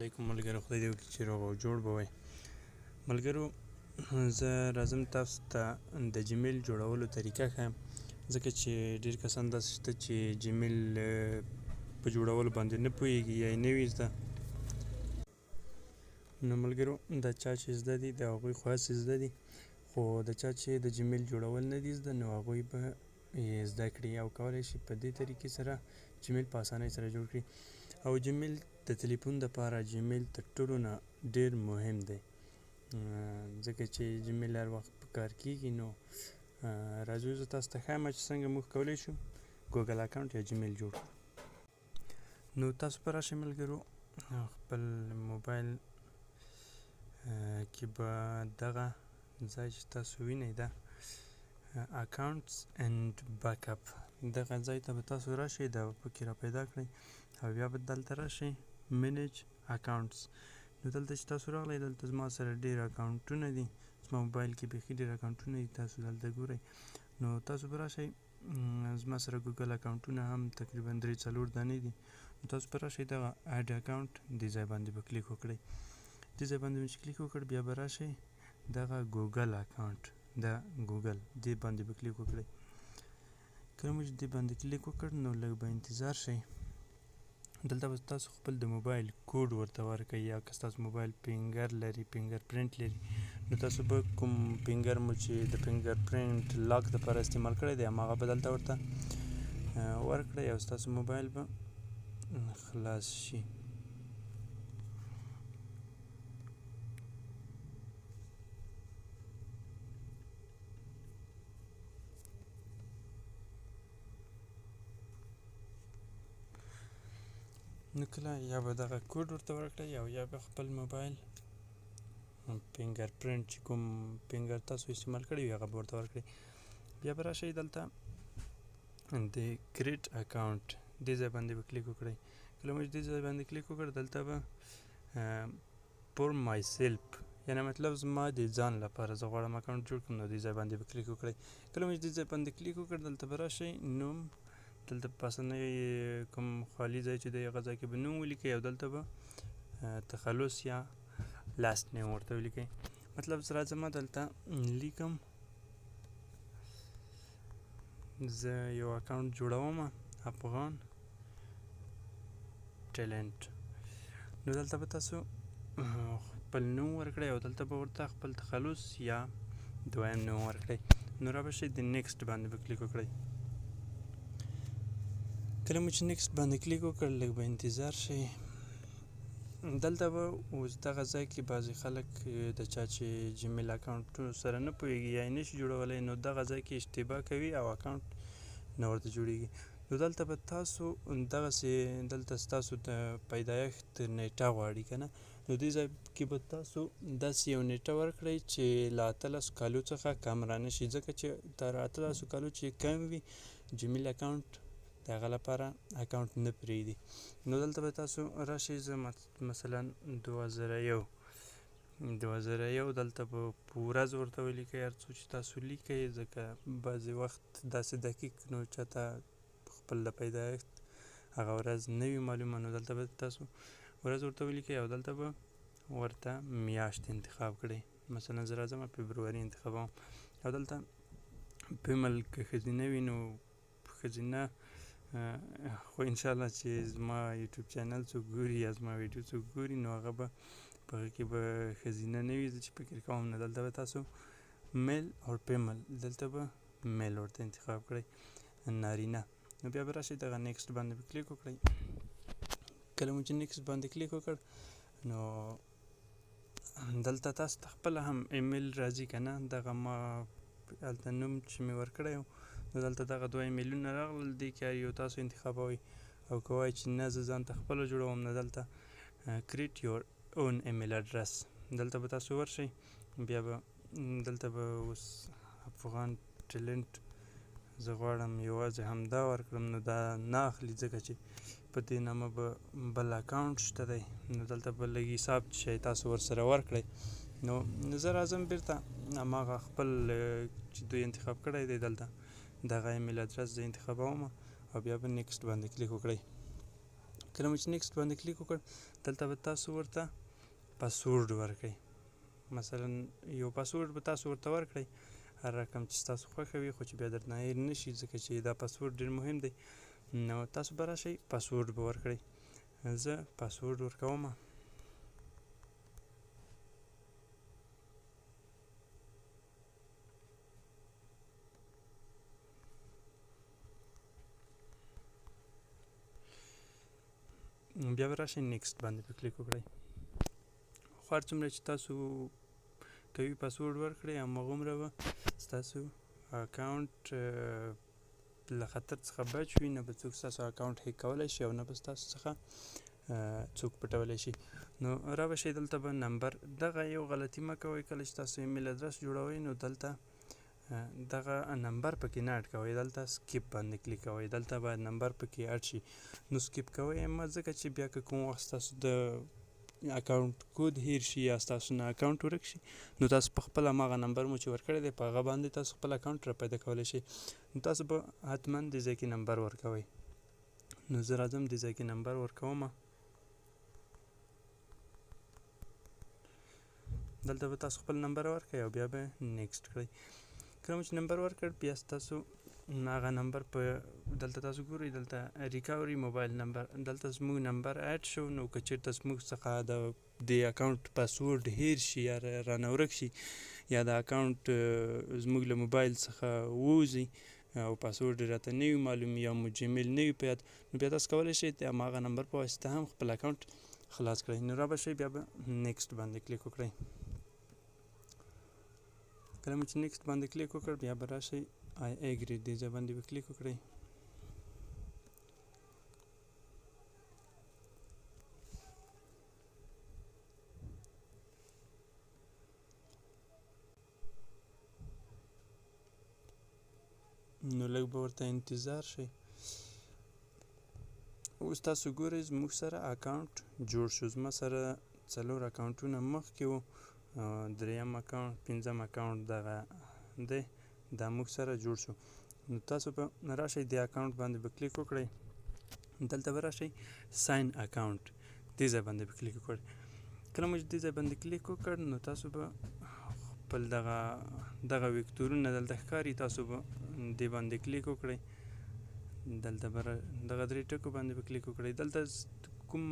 علیکم ملګرو، خدای دې وکړي چې روغ او جوړ به وئ. ملګرو، زه راځم تاسو ته د جیمیل جوړولو طریقه ښیم، ځکه چې ډېر کسان داسې شته چې جیمیل په جوړولو باندې نه پوهېږي یا یې نه وي زده. نو ملګرو، د چا چې زده دي د هغوی خو هسې زده دي، خو د چا چې د جیمیل جوړول نه دي زده نو هغوی به یې زده کړي او کولی شي په دې طریقې سره جیمیل په اسانۍ سره جوړ کړي. او جیمیل د تلیفون دپاره جیمیل تر ټولو نه ډېر مهم دی، ځکه چې جیمیل هر وخت په کار کیږي. نو راځو زه تاسو ته ښیم چې څنګه موږ کولی شو ګوګل اکاونټ یا جیمیل جوړ کړو. نو تاسو به راشئ ملګرو، خپل موبایل کې به دغه ځای چې تاسو وینئ دا اکاونټس اینډ بیک اپ، دغه ځای ته به تاسو راشئ، دا به پکې را پیدا کړئ او بیا به دلته راشئ منیج اکاونټس. نو دلته چې تاسو راغلی، دلته زما سره ډېر اکاونټونه دي، زما موبایل کې بیخي ډېر اکاونټونه دي، تاسو دلته ګورئ. نو تاسو به راشئ، زما سره ګوګل اکاونټونه هم تقریبا 3-4 دانې دي. نو تاسو به راشئ دغه اډ اکاونټ دې ځای باندې به کلیک وکړئ. دې ځای باندې چې کلیک وکړ، بیا به راشئ دغه ګوګل اکاونټ، دا ګوګل دې باندې به کلیک وکړئ. کله مو چې دې باندې کلیک وکړ نو لږ به انتظار شئ. دلته به تاسو خپل د موبایل کوډ ورته ورکړئ، یا که ستاسو موبایل فینګر لري، فینګر پرینټ لري، نو تاسو به کوم فینګر مو چې د فینګر پرینټ لاک دپاره استعمال کړی دی هماغه به دلته ورته ورکړئ او ستاسو موبایل به خلاص شي. نو کله یا به دغه کوډ ورته ورکړئ او یا به خپل موبایل فینګر پرینټ چې کوم فینګر تاسو استعمال کړی وي هغه به ورته ورکړئ. بیا به راشئ دلته د کریټ اکاونټ دې ځای باندې به کلیک وکړئ. کله مو چې دې ځای باندې کلیک وکړ، دلته به فور مای سیلف، یعنی مطلب زما د ځان لپاره زه غواړم اکاونټ جوړ کړم، نو دې ځای باندې به کلیک وکړئ. کله مو چې دې ځای باندې کلیک وکړ، دلته به راشئ نوم، دلته پاسنی کوم خالي ځای چې دی هغه ځای کې به نوم ولیکئ او دلته به تخلص یا لاست نیم ورته ولیکئ. مطلب زه راځم دلته لیکم زه یو اکاونټ جوړوم افغان ټیلنټ. نو دلته به تاسو خپل نوم ورکړئ او دلته به ورته خپل تخلص یا دویم نوم ورکړئ. نو را به شئ د نیکسټ باندې به کلیک وکړئ. کله مو چې نیکسټ باندې کلیک وکړ، لږ به انتظار شئ. دلته به اوس دغه ځای کې بعضې خلک د چا چې جیمیل اکاونټ سره نه پوهېږي یا یې نشي جوړولی، نو دغه ځای کې اشتباه کوي او اکاونټ نه ورته جوړېږي. نو دلته به تاسو دغسې دلته ستاسو د پیدایښت نیټه غواړي که نه، نو دې ځای کې به تاسو داسې یو نیټه ورکړئ چې له 18 کالو څخه کم رانه شي، ځکه چې تر 18 کالو چې کم وي جیمیل اکاونټ د هغه لپاره اکاونټ نه پرېږدي. نو دلته به تاسو راشئ، زه مثلا 2001 دلته به په ورځ ورته ولیکئ، هر څو چې تاسو لیکئ، ځکه بعضې وخت داسې دقیق نو چاته خپل د پیدایښت هغه ورځ نه وي معلومه. نو دلته به تاسو ورځ ورته ولیکئ او دلته به ورته میاشت انتخاب کړئ. مثلا زه راځم فبروري انتخابوم او دلته فیمل که ښځینه وي نو ښځینه، خو انشاءالله چې زما یوټیوب چینل څوک ګوري یا زما ویډیو څوک ګوري نو هغه به په هغه کې به ښځینه نه وي، زه چې فکر کوم. نو دلته به تاسو میل او فیمل، دلته به میل ورته انتخاب کړئ، نارینه. نو بیا به راشئ دغه نیکسټ باندې به کلیک وکړئ. کله مو چې نیکسټ باندې کلیک وکړ، نو دلته تاسو ته خپله هم ایمیل راځي که نه، دغه ما هلته نوم چې مې ورکړی و، نو دلته دغه دوه ایمیلونه راغلل، دې کې هر یو تاسو انتخابوئ. او که وایئ چې نه زه ځان ته خپله جوړوم، نو دلته کریټ یور اون ایمیل ادرس دلته به تاسو ورشئ. بیا به دلته به اوس افغان ټیلنټ زه غواړم یوازې همدا ورکړم، نو دا نه اخلي ځکه چې په دې نامه به بل اکاونټ شته دی. نو دلته به لږ حساب چې تاسو ورسره ورکړئ. نو زه راځم بیرته هماغه خپل چې دوی انتخاب کړی دی، دلته دغه ایمیل ادرس زه انتخابوم او بیا به نیکسټ باندې کلیک وکړئ. کله مو چې نیکسټ باندې کلیک وکړ، دلته به تاسو ورته پاسورډ ورکړئ. مثلا یو پاسورډ به تاسو ورته ورکړئ، هر رقم چې ستاسو خوښه وي، خو چې بیا درته هېر نه شي، ځکه چې دا پاسورډ ډېر مهم دی. نو تاسو به راشئ پاسورډ به ورکړئ. زه پاسورډ ورکوم. بیا به راشئ نیکسټ باندې به کلیک وکړئ. خو هر څومره چې تاسو قوي پاسورډ ورکړئ، هماغومره به ستاسو اکاونټ له خطر څخه بچ وي. نه به څوک ستاسو اکاونټ هیک کولی شي او نه به ستاسو څخه څوک پټولی شي. نو را به شئ، دلته به نمبر، دغه یو غلطي مه کوئ، کله چې تاسو ایمیل ادرس جوړوئ نو دلته دغه نمبر پکې نه اډ کوئ، دلته سکیپ باندې کلیک کوئ. دلته باید نمبر پکې اډ شي، نو سکیپ کوئ مه، ځکه چې بیا که کوم وخت ستاسو د اکاونټ کود هیر شي یا ستاسو نه اکاونټ ورک شي، نو تاسو په خپل هماغه نمبر مو چې ورکړی دی په هغه باندې تاسو خپل اکاونټ را پیدا کولی شئ. نو تاسو به حتما دې ځای کې نمبر ورکوئ. نو زه راځم دې ځای کې نمبر ورکوم. دلته به تاسو خپل نمبر ورکړئ او بیا به نیکسټ کړئ. کله مو چې نمبر ورکړ، بیا ستاسو هغه نمبر په دلته تاسو ګورئ، دلته ریکاوري موبایل نمبر، دلته زموږ نمبر اډ شو. نو که چېرته زموږ څخه د دې اکاونټ پاسورډ هیر شي یا رانه ورک شي یا د اکاونټ زموږ له موبایل څخه ووځي او پاسورډ یې راته نه وي معلوم یا مو جیمیل نه وي په یاد، نو بیا تاسو کولی شئ د هماغه نمبر په واسطه هم خپل اکاونټ خلاص کړئ. نو را به شئ، بیا به نیکسټ باندې کلیک وکړئ. کله مو چې نیکسټ باندې کلیک وکړ، بیا به راشئ آی اګری دې ځای باندې به کلیک وکړئ. نو لږ به ورته انتظار شئ. اوس تاسو ګورئ زموږ سره اکاونټ جوړ شو. زما سره 4 اکاونټونه مخکې وو، دریم اکاونټ، پنځم اکاونټ دغه دی، دا موږ سره جوړ شو. نو تاسو به راشئ دې اکاونټ باندې به کلیک وکړئ. دلته به راشئ ساین اکاونټ دې ځای باندې به کلیک وکړئ. کله مو چې دې ځای باندې کلیک وکړ، نو تاسو به خپل دغه وکتورونه دلته ښکاري، تاسو به دې باندې کلیک وکړئ. دلته به دغه درې ټکو باندې به کلیک وکړئ. دلته کوم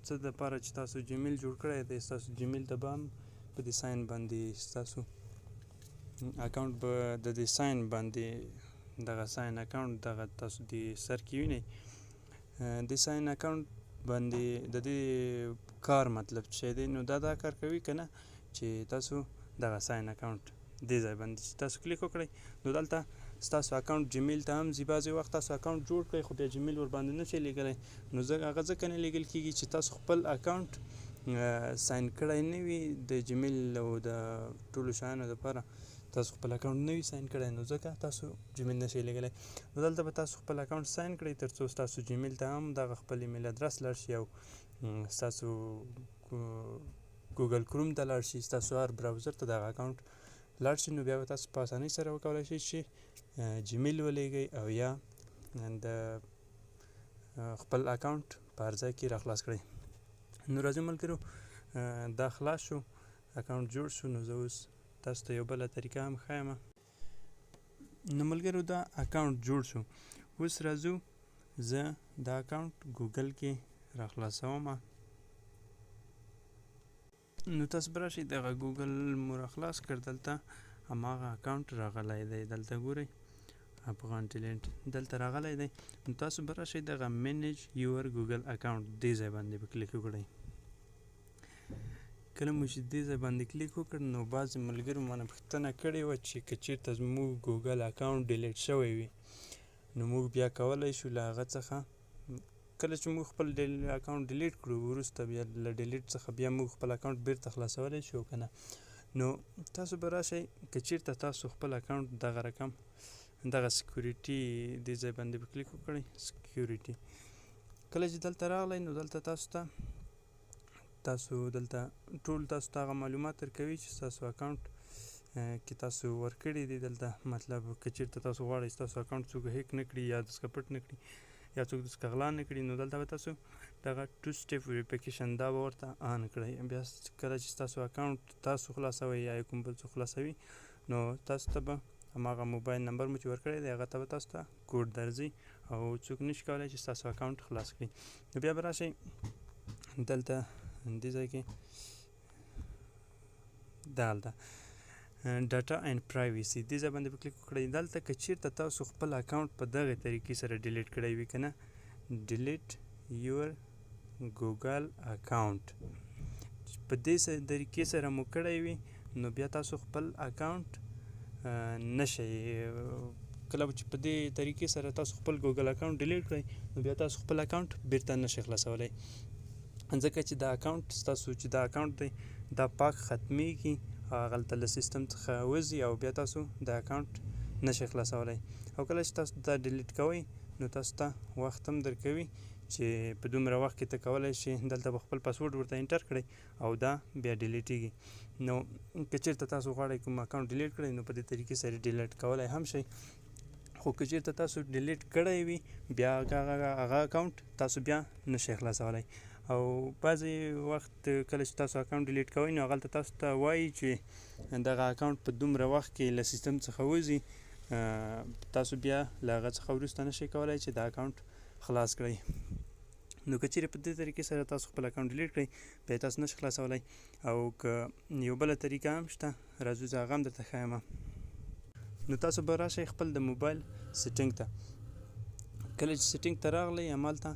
څه دپاره چې تاسو جیمیل جوړ کړی دی، ستاسو جیمیل ته به هم په دې ساین باندې ستاسو اکاونټ به د دې ساین باندې دغه ساین اکاونټ دغه تاسو دې سر کې وینئ، دې ساین اکاونټ باندې د دې کار مطلب څه دی. نو دا کار کوي که نه چې تاسو دغه ساین اکاونټ دې ځای باندې چې تاسو کلیک وکړئ، نو دلته ستاسو اکاونټ جیمیل ته هم ځي. بعضې وخت تاسو اکاونټ جوړ کړئ خو بیا جیمیل ورباندې نه شئ لیږلی، نو هغه ځکه نه لیږل کېږي چې تاسو خپل اکاونټ ساین کړی نه وي د جیمیل او د ټولو شیانو دپاره تاسو خپل اکاونټ نه وي ساین کړی، نو ځکه تاسو جیمیل نه شئ لیږلی. نو دلته به تاسو خپل اکاونټ ساین کړئ ترڅو ستاسو جیمیل ته هم دغه خپل ایمیل ادرس لاړ شي او ستاسو ګوګل کروم ته لاړ شي، ستاسو هر براوزر ته دغه اکاونټ لاړ شي. نو بیا به تاسو په اسانۍ سره وکولای شئ چې جیمیل ولیږئ او یا د خپل اکاونټ په هر ځای کې راخلاص کړئ. نو راځئ ملګرو، دا خلاص شو، اکاونټ جوړ شو. نو زه اوس تاسو ته یو بله طریقه هم ښایم. نو ملګرو دا اکاونټ جوړ شو، اوس راځو زه دا اکاونټ ګوګل کې راخلاصوم. نو تاسو به راشئ دغه ګوګل مو راخلاص کړ، دلته هماغه اکاونټ راغلی دی، دلته ګورئ افغان ټیلنټ دلته راغلی دی. نو تاسو به راشئ دغه منیج یور ګوګل اکاونټ دې ځای باندې به کلیک وکړئ. کله مو چې دې ځای باندې کلیک وکړ، نو بعضې ملګرو مانه پوښتنه کړې وه چې که چېرته زموږ ګوګل اکاونټ ډیلیټ شوی وي، نو موږ بیا کولی شو له هغه څخه کله چې موږ خپل اکاونټ ډیلیټ کړو، وروسته بیا له ډیلیټ څخه بیا موږ خپل اکاونټ بیرته خلاصولی شو که نه. نو تاسو به راشئ که چېرته تاسو خپل اکاونټ دغه رقم دغه سکیورټي دې ځای باندې به کلیک وکړئ، سکیورټي کله چې دلته راغلی، نو دلته تاسو دلته ټول تاسو ته هغه معلومات درکوي چې ستاسو اکاونټ کې تاسو ورکړي دي. دلته مطلب که چېرته تاسو غواړئ ستاسو اکاونټ څوک هیک نه کړي یا څخه پټ نه کړي یا څوک درڅخه غلا نه کړي، نو دلته به تاسو دغه ټو سټیپ ویریفیکیشن دا به ورته آن کړئ. بیا کله چې ستاسو اکاونټ تاسو خلاصوئ یا یې کوم بل څوک خلاصوي، نو تاسو ته به هماغه موبایل نمبر مو چې ورکړی دی هغه ته به تاسو ته کوډ درځي او څوک نشي کولی چې ستاسو اکاونټ خلاص کړي. نو بیا به راشئ دلته دې ځای کې دلته ډاټا اینډ پرایویسي دې ځای باندې به کلیک وکړئ. دلته که چیرته تاسو خپل اکاونټ په دغې طریقې سره ډیلیټ کړی وي که نه، ډیلیټ یور ګوګل اکاونټ په دې طریقې سره مو کړی وي، نو بیا تاسو خپل اکاونټ نشئ کله چې په دې طریقې سره تاسو خپل ګوګل اکاونټ ډیلیټ کړئ، نو بیا تاسو خپل اکاونټ بیرته نشئ خلاصولی، ځکه چې دا اکاونټ ستاسو چې دا اکاونټ دی دا پاک ختمیږي، هغلته له سیستم څخه وځي او بیا تاسو دا اکاونټ نشئ خلاصولی. او کله چې تاسو دا ډیلیټ کوئ نو تاسو ته وخت هم درکوي چې په دومره وخت کې ته کولی شې دلته به خپل پاسورډ ورته انټر کړئ او دا بیا ډیلیټیږي. نو که چیرته تاسو غواړئ کوم اکاونټ ډیلیټ کړئ نو په دې طریقې سره ډیلیټ کولی هم شئ، خو که چیرته تاسو ډیلیټ کړی وي بیا هغه اکاونټ تاسو بیا نشئ خلاصولی. او بعضې وخت کله چې تاسو اکاونټ ډیلیټ کوئ نو هغلته تاسو ته وایي چې دغه اکاونټ په دومره وخت کې له سیستم څخه وځي، تاسو بیا له هغه څخه وروسته نشئ کولی چې دا اکاونټ خلاص کړئ. نو که چیرې په دې طریقې سره تاسو خپل اکاونټ ډیلیټ کړئ بیا تاسو نشئ خلاصولی. او که یو بله طریقه هم شته، راځو زه هغه هم درته ښایم. نو تاسو به راشئ خپل د موبایل سیټینګ ته. کله چې سیټینګ ته راغلئ همالته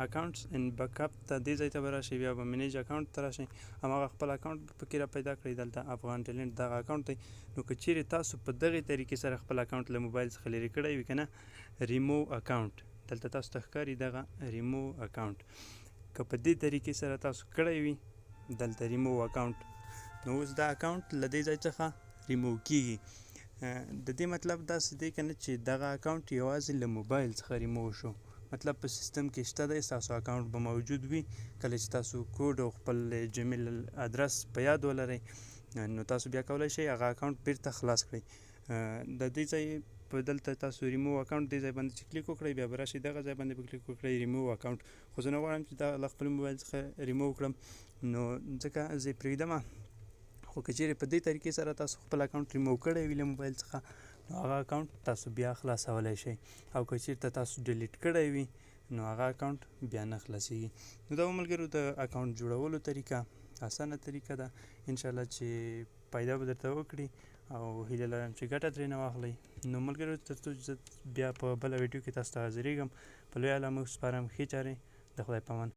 اکاونټس اینډ بیک اپ ته دې ځای ته به راشئ، بیا به منیج اکاونټ ته راشئ، هماغه خپل اکاونټ به پکې را پیدا کړئ. دلته افغان ټیلنټ دغه اکاونټ دی. نو که چیرې تاسو په دغې طریقې سره خپل اکاونټ له موبایل څخه لرې کړی وي که نه، ریمو اکاونټ دلته تاسو ته ښکاري دغه ریمو اکاونټ، که په دې طریقې سره تاسو کړی وي دلته ریمو اکاونټ، نو اوس دا اکاونټ له دې ځای څخه ریمو کیږي. د دې مطلب داسې دی که نه چې دغه اکاونټ یوازې له موبایل څخه ریمو شو، مطلب په سیستم کې شته دی، ستاسو اکاونټ به موجود وي. کله چې تاسو کوډ او خپل جیمیل ادرس په یاد ولرئ نو تاسو بیا کولی شئ هغه اکاونټ بیرته خلاص کړئ. د دې ځای په دلته تاسو ریمو اکاونټ دې ځای باندې چې کلیک وکړئ، بیا به راشئ دغه ځای باندې به کلیک وکړئ ریمو اکاونټ. خو زه نه غواړم چې دا له خپل موبایل څخه ریمو کړم، نو ځکه زه یې پرېږدم. خو که چیرې په دې طریقې سره تاسو خپل اکاونټ ریمو کړی وي له موبایل څخه، نو هغه اکاونټ تاسو بیا خلاصولی شئ. او که چیرته تاسو ډیلیټ کړی وي نو هغه اکاونټ بیا نه خلاصیږي. نو دا ملګرو د اکاونټ جوړولو طریقه اسانه طریقه ده، انشاءالله چې فایده به درته وکړي او هیله لرم چې ګټه ترېنه واخلئ. نو ملګرو تر څو چې زه بیا په بله ویډیو کې تاسو ته حاضرېږم، په لوی الله مو سپارم. ښې چارې، د خدای په امان.